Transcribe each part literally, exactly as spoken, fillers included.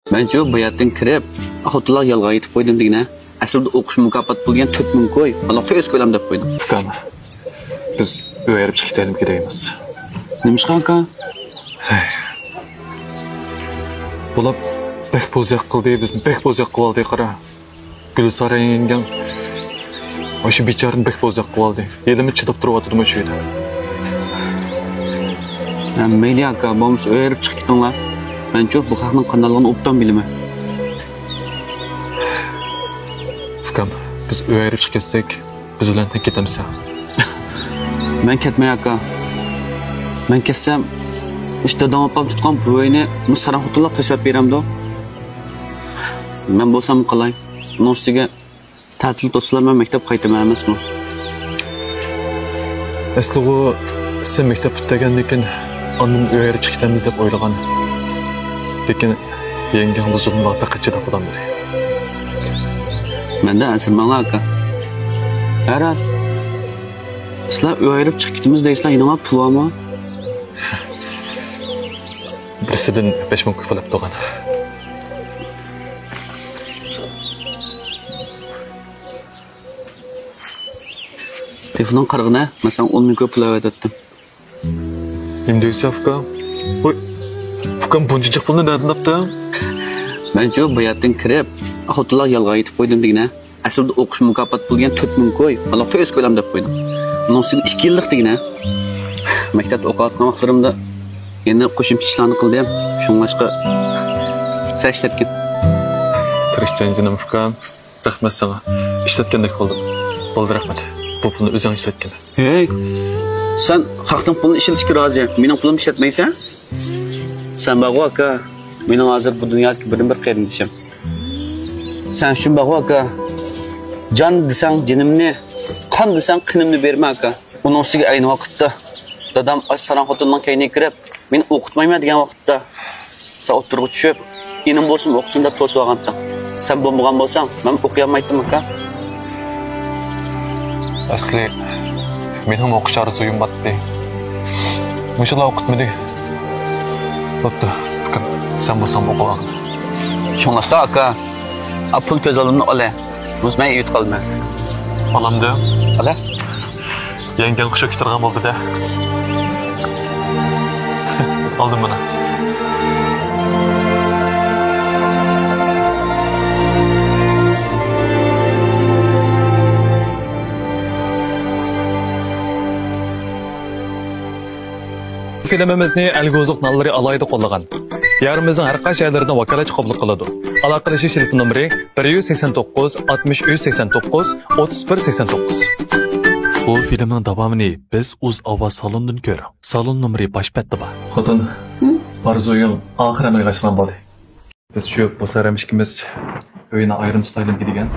مەنچۇ بۇ يەردىن كىرىپ، خوتۇنلارغا يالغان ئېيتىپ قويدۇم دېگىنە. ئەسلىدە ئوقۇش مۇكاپات بولغان تۆت مىڭ كوي، مانا تۆت يۈز كويلام دەپ قويدۇم. ئۇكام، بىز ئۆي ئايرىپ چىقىپ كېتەيلىمىكىن دەيمىز. نېمىشقا ئاكا؟ ھەي. بۇلار بەك بوزەك قىلدى، بىزنى بەك بوزەك قىلىۋالدى، قارا. گۈلسارا يەڭگەڭ ئاشۇ بىچارىنى بەك بوزەك قىلىۋالدى. ھېلىمۇ چىداپ تۇرۇۋاتىدۇ مۇشۇ يەردە. ھە، مەيلى ئاكا، بولمىسا ئۆي ئايرىپ چىقىپ كېتىڭلار. مەنچۇ بۇ خەقنىڭ قانداقلىقىنى ئوبدان بىلىمەن. ئۇكام، بىز ئۆي ئايرىپ چىقىپ كەتسەك، بىز بىلەن تەڭ كېتەمسەن؟ مەن كەتمەي ئاكا. مەن كەتسەم، ئىشتا داڭ ئاپام تۇتقان بۇ ئۆينى مۇ ساراڭ خوتۇنلار تاشلاپ بېرەمدۇ؟ مەن بولسام قالاي. ئۇنىڭ ئۈستىگە تەتىل توسىلا مەن مەكتەپ قايتىمەن ئەمەسمۇ؟ ئەسلىغۇ سەن مەكتەپ پۈتتۈرگەندىن كېيىن ئاندىن ئۆي ئايرىپ چىقىپ كېتەمىز دەپ ئويلىغان. لېكىن يەڭگەڭ بۇ زۇلۇمغا پەقەت چىداپ بولالمىدى. مەندىن ئەنسىرىمەڭلار ئاكا. ھەر ھال سىلەر ئۆي ئايرىپ چىقىپ كېتىمىز دەيسىلەر، يېنىڭلار پۇل بارمۇ؟ بىرسىدىن بەش مىڭ كوي پۇل ئاپتۇغان. تېلېفونۇڭ قارىغىنە، مەن ساڭا ئون مىڭ كوي پۇل ئەۋەتەتتىم. نېمە دەيسەن ئۇكا؟ ۋوي، ئۇكام بۇنچە جىق پۇلنى نەدىن تاپتىڭ؟ مەنچۇ بۇ يەردىن كىرىپ، خوتۇنلارغا يالغان ئېيتىپ قويدۇم دېگىنە. ئەسلىدە ئوقۇش مۇكاپات بولغان تۆت مىڭ كوي، مانا تۆت يۈز كويلام دەپ قويدۇم. ئۇنىڭ ئۈستىگە ئىككى يىللىق دېگىنە. مەكتەپتە ئوقۇۋاتقان ۋاقىتلىرىمدا يەنە قوشۇمچە ئىشلارنى قىلدىم. شۇڭلاشقا سەن ئىشلەتكىن. تىرىشچان جېنىم ئۇكام. رەھمەت ساڭا. ئىشلەتكەندەك بولدۇم. بولدى، رەھمەت. بۇ پۇلنى ئۆزۈڭ ئىشلەتكىن. ھەي، سەن خەقنىڭ پۇلىنى ئىشلىتىشكە رازى، مېنىڭ پۇلۇمنى ئىشلەتمەيسەن؟ سەن بارغۇ ئاكا، مېنىڭ ھازىر بۇ دۇنيادىكى بىردىنبىر قېرىندىشىم. سەن ئۈچۈن بارغۇ ئاكا، جان دېسەڭ جېنىمنى، قان دېسەڭ قېنىمنى بېرىمەن ئاكا. ئۇنىڭ ئۈستىگە ئەينى ۋاقىتتا دادام ئاشۇ ساراڭ خوتۇننىڭ كەينىگە كىرىپ، مېنى ئوقۇتمايمەن دېگەن ۋاقىتتا، سەن ئوتتۇرىغا چۈشۈپ، ئىنىم بولسىمۇ ئوقۇسۇن دەپ توسۇۋالغانتىڭ. سەن بولمىغان بولساڭ، مەن ئوقۇيالمايتتىم ئاكا. ئەسلى مېنىڭمۇ ئوقۇش ئارزۇيۇم بارتتى. مۇشۇلا ئوقۇتمىدى. بوپتۇ، ئۇكام، سەن بولساڭمۇ ئوقۇۋالغىن. شۇڭلاشقا ئاكا، ئا، پۇل كۆز ئالدىمدىن ئالە. مۇز مەن ئېيتىپ قالىمەن. ئالامدىم. ئالە. يەڭگەڭ خۇشۇ كېتىدىغان بولدى-دە. ئالدىم مانا. فىلىمىمىزنى ئەلگوزۇق نانلىرى ئالاھىدە قوللىغان. دىيارىمىزنىڭ ھەر قايسى جايلىرىدىن ۋاكالەتچى قوبۇل قىلىدۇ. ئالاقىلىشىش تېلېفون نومۇرى: بىر يۈز سەكسەن توققۇز، ئاتمىش ئۈچ، سەكسەن توققۇز، ئوتتۇز بىر، سەكسەن توققۇز. بۇ فىلىمنىڭ داۋامىنى بىز ئۇز ئاۋاز سالونىدىن كۆر. سالون نومۇرى باش بەتتە بار. خوتۇن، ھە؟ ئارزۇيۇڭ ئاخىر ئەمەلگە ئاشقان بولدى. بىز شۇ بۇسارەم ئىككىمىز ئۆينى ئايرىم تۇتايلىمىكى دېگەن.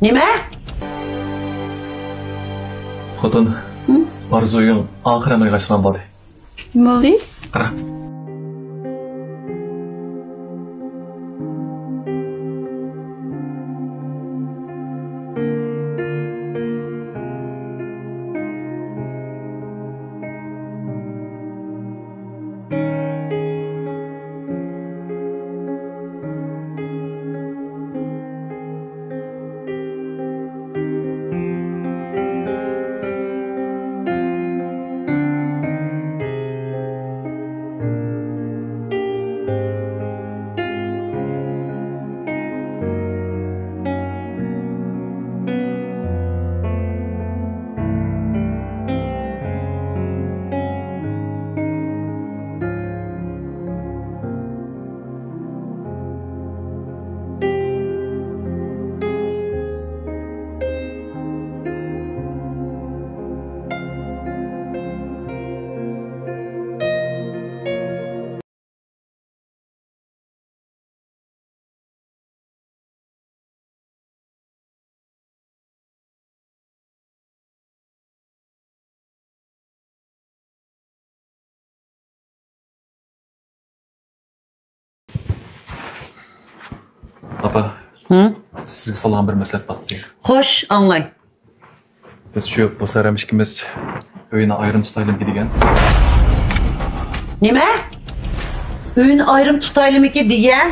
نېمە؟ خوتۇن، ھە؟ ئارزۇيۇڭ ئاخىر ئەمەلگە ئاشقان بولدى. نېمە بولدى؟ قارا. ئاپا، ھە؟ سىزگە سالغان بىر مەسلىھەت بار ئىدى. خوش، ئاڭلاي. بىز شۇ بۇسارەم ئىككىمىز ئۆينى ئايرىم تۇتايلىمىكى دېگەن. نېمە؟ ئۆينى ئايرىم تۇتايلىمىكى دېگەن؟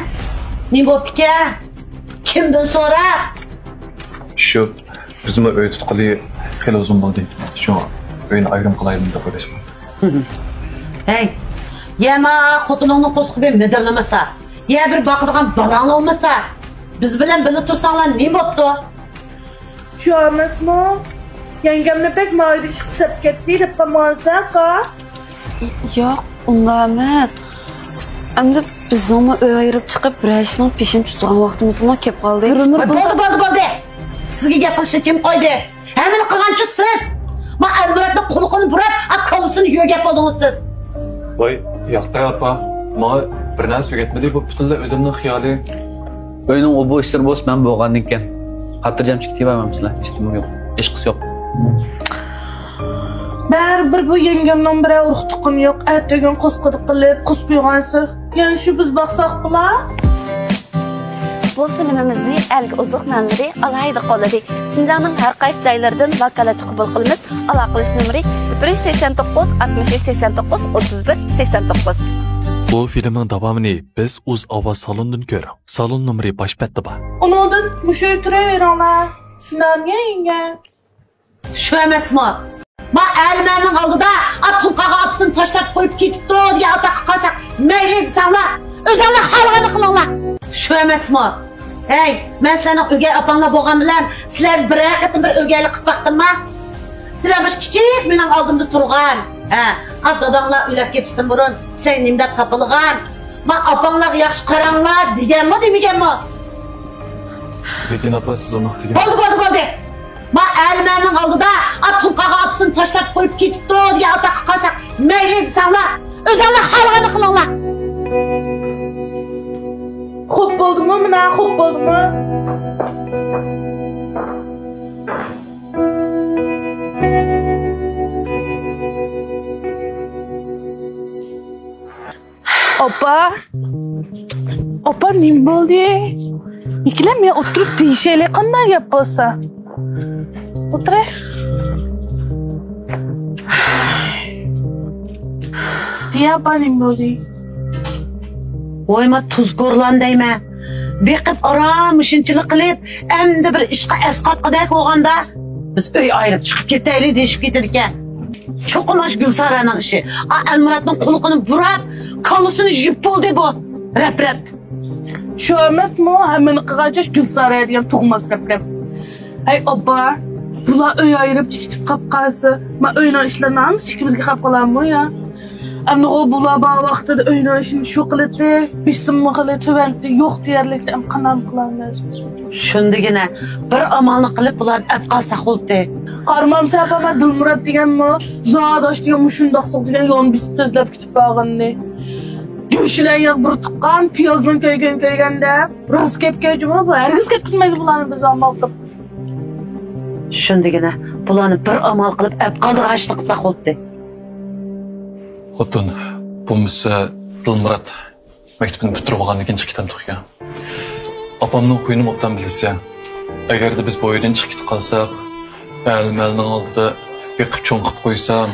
نېمە بوپتىكەن؟ كىمدىن سوراپ؟ شۇ، بىزمۇ ئۆي تۇتقىلى خېلى ئۇزۇن بولدى. شۇڭا ئۆينى ئايرىم قىلايلىمۇ دەپ ئويلاشقان. ھەي، يەنە خوتۇنۇڭنىڭ قورسىقى بىر مىدىرلىمىسا، يا بىر باقىدىغان بالاڭ بولمىسا، بىز بىلەن بىللە تۇرساڭلار نېمە بوپتۇ؟ شۇ ئەمەسمۇ؟ يەڭگەمنى بەك مايدا ئىشقا سەپ كەتتى دەپ قالمىغانسەن، ئاكا؟ ياق، ئۇنداق ئەمەس. ئەمدى بىزنىڭمۇ ئۆي ئايرىپ چىقىپ، بىرەر ئىشنىڭ پېشىنى تۇتىدىغان ۋاقتىمىزمۇ كېلىپ قالدى. ۋاي، بولدى، بولدى، بولدى! سىزگە گەپ قىلىشنى كىم قويدى؟ ھەممىنى قىلغانچۇ سىز؟ ما ئەلمۇراتنىڭ قۇلىقىنى بۇراپ، ئا، كاللىسىنى يۆگەپ بولدىڭىز سىز. ۋاي، ياق ئاپا، ماڭا بىر نەرسە ئۆگەتمىدى، بۇ پۈتۈنلەي ئۆزۈمنىڭ خىيالى. ئۆينىڭ ئۇ بۇ ئىشلىرى بولسا مەن بولغاندىكىن. خاتىرجەم چىقىۋەرمەمسىلەر، ھېچنېمە يوق، ھېچقىسى يوق. بەرىبىر بۇ يەڭگەمنىڭ بىرەر ئۇرۇق تۇغقىنى يوق، ئەتىگەن قورسىقىدا قىلىپ قوسۇپ قويغانسىز. يەنە شۇ بىز باقساق بولا. بۇ فىلىمىمىزنى ئەلگە ئوزۇق نانلىرى ئالاھىدە قوللىدى. شىنجاڭنىڭ ھەر قايسى جايلىرىدىن ۋاكالەتچى قوبۇل قىلىمىز. ئالاقىلىشىش نومۇرى: بىر يۈز سەكسەن توققۇز، ئاتمىش ئۈچ، سەكسەن توققۇز، ئوتتۇز بىر، سەكسەن توققۇز. بۇ فىلىمنىڭ داۋامىنى بىز ئۇز ئاۋاز سالونىدىن كۆرۈڭ. سالون نومۇرى باش بەتتە بار. ئۇنىڭدىن مۇشۇ تۇرۇۋېرىڭلار. شۇنداقمۇ يەڭگە؟ شۇ ئەمەسمۇ؟ ما ئەلمەننىڭ ئالدىدا ئا تۇلقاغا ئاپىسىنى تاشلاپ قويۇپ كېتىپتۇ دېگەن ئاتاققا قالساق مەيلى دېسەڭلار، ئۆزۈڭلار خالىغاننى قىلىڭلار. شۇ ئەمەسمۇ؟ ھەي، مەن سىلەرنىڭ ئۆگەي ئاپاڭلار بولغان بىلەن سىلەرگە بىرەر قېتىم بىر ئۆگەيلىك قىلىپ باقتىمما؟ سىلەر مۇشۇ كىچىك مېنىڭ ئالدىمدا تۇرغان، ھە، ئا داداڭلار ئۆلۈپ كېتىشتىن بۇرۇن سىلەرگە نېمە دەپ تاپىلىغان؟ ما ئاپاڭلارغا ياخشى قاراڭلار دېگەنمۇ دېمىگەنمۇ؟ لېكىن ئاپا، سىز ئۇنداق دېگەن. بولدى، بولدى، بولدى. ما ئەلمەننىڭ ئالدىدا ئا تۇلقاغا ئاپىسىنى تاشلاپ قويۇپ كېتىپتۇ دېگەن ئاتاققا قالساق مەيلى دېسەڭلار، ئۆزۈڭلار خالىغاننى قىلىڭلار. خوپ بولدىمۇ مانا، خوپ بولدىمۇ؟ ئاپا، ئاپا، نېمە بولدى؟ يېكىلەم يا ئولتۇرۇپ دېيىشەيلى، قانداق گەپ بولسا. ئولتۇرە. دىيە ئاپا، نېمە بولدى؟ ۋاي ما تۇزكورلان دەيمەن. بېقىپ ئاران مۇشۇنچىلىك قىلىپ، ئەمدى بىر ئىشقا ئەسقاتقۇدەك بولغاندا، بىز ئۆي ئايرىپ چىقىپ كېتەيلى دېيىشىپ كېتىدىكەن. چوقۇم ئاشۇ گۈلسارەنىڭ ئىشى. ئا، ئەلمۇراتنىڭ قۇلىقىنى بۇراپ، كاللىسىنى يۇيۇپ بولدى بۇ. رەپ، رەپ. شۇ ئەمەسمۇ، ھەممىنى قىلغان ئىش گۈلسارە دېگەن تۇغماس رەپ، رەپ. ھەي، ئاپا، بۇلار ئۆي ئايرىپ چىقىپ قاپ قالسا، ما ئۆينىڭ ئىشلىرىنى ھەممىسى ئىككىمىزگە قاپ قالارمۇ يا؟ ئەمدىغۇ بۇلار بار ۋاقتىدا ئۆينىڭ ئىشىنى شۇ قىلىتتى، بېسىممۇ قىلى تۆۋەنتى، يوق دېيەرلىكتە ئەم قانداق قىلارمىز؟ شۇندىگىنە بىر ئامالنى قىلىپ بۇلارنى ئەپ قالساق بولدى. قارىمامسەن ئاپا، مەن دىلمۇرات دېگەنمۇ، زاداش دېگەن مۇشۇنداقسىق دېگەن يولنى بېسىپ سۆزلەپ كېتىپ بارغىنىنى. گۆشلەر ياغ بىر تۇغقان، پىيازنىڭ كۆيگىنى كۆيگەندە، راست گەپكەنچۇمۇ بۇ، ھەرگىز كەتكۈزمەيدۇ بۇلارنى بىز ئامال قىلىپ. شۇندىگىنە بۇلارنى بىر ئامال قىلىپ ئەپ قالىدىغان ئىشنى قىلساق بولدى. خوتۇن، بولمىسا دىلمۇرات مەكتىپىنى پۈتتۈرۈپ بولغاندىن كېيىن چىقىپ كېتەمدۇق يا. ئاپامنىڭ خۇيىنىمۇ ئوبدان بىلىسەن. ئەگەردە بىز بۇ ئۆيدىن چىقىپ كېتىپ قالساق، ئەل مەلنىڭ ئالدىدا بېقىپ چوڭ قىلىپ قويسام،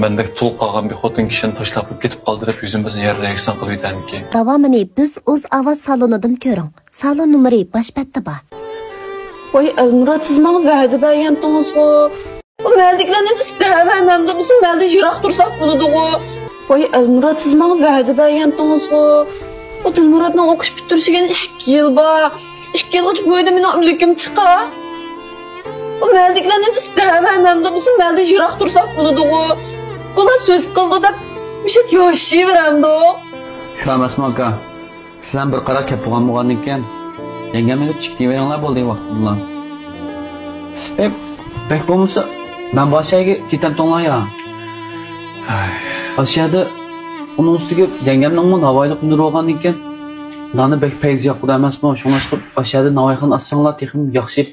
مەندەك تۇل قالغان بىر خوتۇن كىشىنى تاشلاپ كېتىپ قالدى دەپ يۈزىمىزنى يەردە يەكسان قىلىۋېتەرمىكىن؟ داۋامىنى بىز ئۇز ئاۋاز سالونىدىن كۆرۈڭ. سالون نومۇرى باش بەتتە بار. ۋاي ئەلمۇرات، سىز ماڭا ۋەدە بەرگەنتىڭىزغۇ. ئۇ مەلدىكىلەرنى بىز دەۋەرمەمدۇ، بىز مەلدە يىراق تۇرساق بولىدىغۇ. ۋاي ئەلمۇرات، سىز ماڭا ۋەدە بەرگەنتىڭىزغۇ. ئۇ دىلمۇراتنىڭ ئوقۇش پۈتتۈرۈشىگە ئىككى يىل بار. ئىككى يىلغىچە بۇ يەردە مېنىڭ ئۆملۈكۈم چىقار. ئۇ مەلدىكىلەرنى بىز دەۋەرمەمدۇ، بىز مەلدە يىراق تۇرساق بولىدىغۇ. ئۇلار سۆز قىلىدۇ دەپ مۇشۇ ياشىۋېرەمدۇ. شۇ ئەمەسمۇ ئاكا؟ سىلەر بىر قاراپ كەپ بولغان بولغاندىكىن، يەڭگەمنى ئېلىپ چىقىپ كېتىۋېرىڭلار بولدى ۋاقتىدىلا. ئەي، بەك بولمىسا، مەن باشايگە كېتەمتىڭلار يا. ئاي. ئاشۇ يەردە ئۇنىڭ ئۈستىگە يەڭگەمنىڭمۇ ناۋايلىق ھۈنىرى بولغاندىكىن، نانى بەك پەيزى ياقىدۇ ئەمەسمۇ؟ شۇڭلاشقا ئاشۇ يەردە ناۋايخانا ئاچساڭلار تېخىمۇ ياخشى.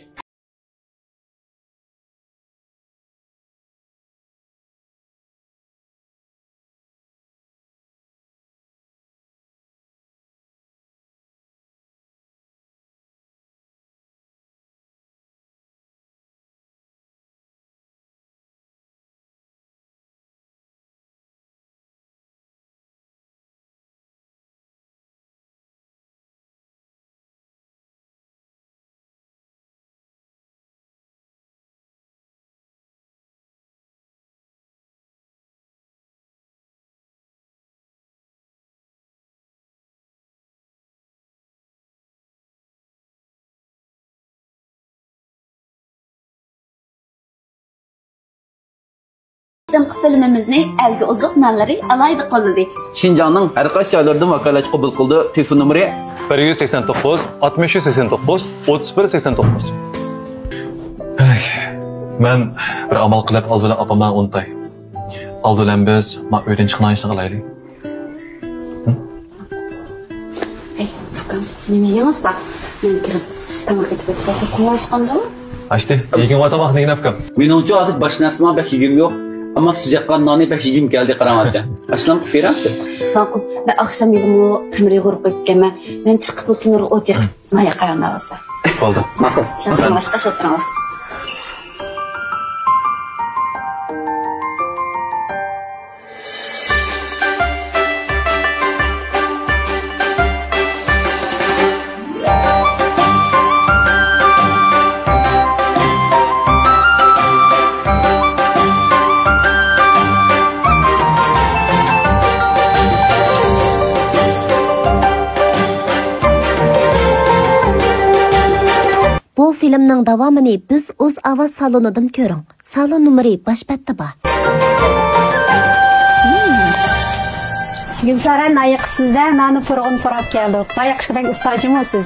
قېتىمقى فىلىمىمىزنى ئەلگە ئوزۇق نانلىرى ئالاھىدە قوللىدى. شىنجاڭنىڭ ھەر قايسى جايلىرىدىن ۋاكالەتچى قوبۇل قىلىدۇ. تېلېفون نومۇرى: بىر يۈز سەكسەن توققۇز، ئاتمىش ئۈچ، سەكسەن توققۇز، ئوتتۇز بىر، سەكسەن توققۇز. ھەي، مەن بىر ئامال قىلىپ ئالدى بىلەن ئاپامنى ئۇنتاي. ئالدى بىلەن بىز ما ئۆيدىن چىقىدىغان ئىشنى قىلايلى. ئەي، ئۇكام، نېمە يېگىڭىز بار؟ مېنىڭ كىرىم تاماق ئېتىپ ئۆتۈپ قالسىڭىز قوڭلاشقاندۇ؟ ئاشتى، يېگىڭ بار تاماقنى يېگىن ئۇكام. مېنىڭچۇ ھازىر باش نەرسىمۇ بەك يېگۈم يوق. ئەمما سىجاق قان ناننى بەك يېگۈم كەلدى، قاراڭ ئاچا. ئاشلام قىلىپ بېرەمسىز؟ ماقۇل. مەن ئاخشام ھېلىمۇ خېمىر يۇغۇرۇپ قويۇپتىكەنمەن. مەن چىقىپ بۇ تونۇرغا ئوت يېقىپ، نان ياقايمەن بولسا. بولدى. ماقۇل. ساقلىنىڭلار، ئاشقاش ئولتۇرۇڭلار. بۇ فىلىمنىڭ داۋامىنى بىز ئۇز ئاۋاز سالونىدىن كۆرۈڭ. سالون نومۇرى باش بەتتە بار. گۈلسارا، نان يېقىپسىز-دە، ناننى پۇرىغىن پۇراپ كەلدۇق. نان يېقىشقا بەك ئۇستاجىمۇ سىز؟